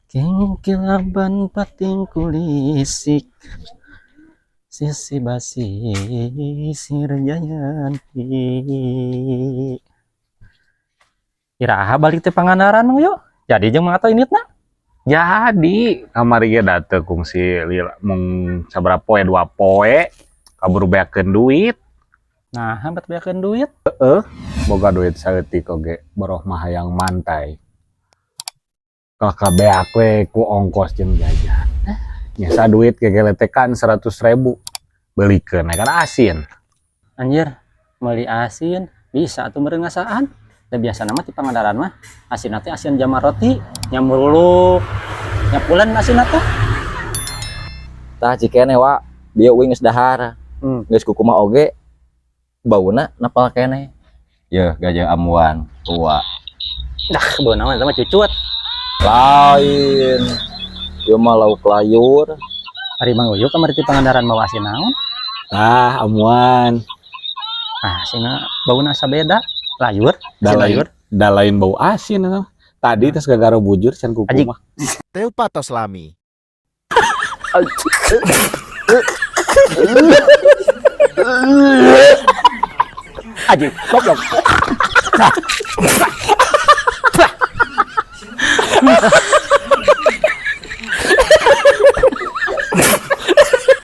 Kingkilaban pating kulisik sisi basi sir jayanti. Iraha balik teh Pangandaran, Mang Uyu? Jadi jeung Mang Ato inditna? Jadi kamari ge da teu kungsi lila mung sabaraha poe, 2 poe, kaburu beakeun duit. Nah, bet beakeun duit. Boga duit saeutik oge boroh mah hayang mantai. Kakak beak we ku ongkos jeung jajan. Nyesa duit gegeletekan 100.000, belikeun kan asin. Anjir, meuli asin bisa atuh meureun ngasaan. Da biasa mah di Pangandaran mah asin teh asin jamar roti, nyamuruluk. Nyapulan asin teh. Tah, cikene wa, bieu uing geus dahar. Geus kukumaha oge bauna napal keneh. Yeuh, gajah amuan tua. Dah, bauna mah eta mah cucut. Lain. Ieu mah lauk layur. Ari Mang Uyu kamari ti Pangandaran mawa asin naon? Tah, amuan. Ah, asinna bauna asa beda. Layur, Da asin lain, layur. Da lain bau asin eta. Tadi tes gagaro bujur can Ajik. kukumaha. Teu patos lami. Ajik, goblok.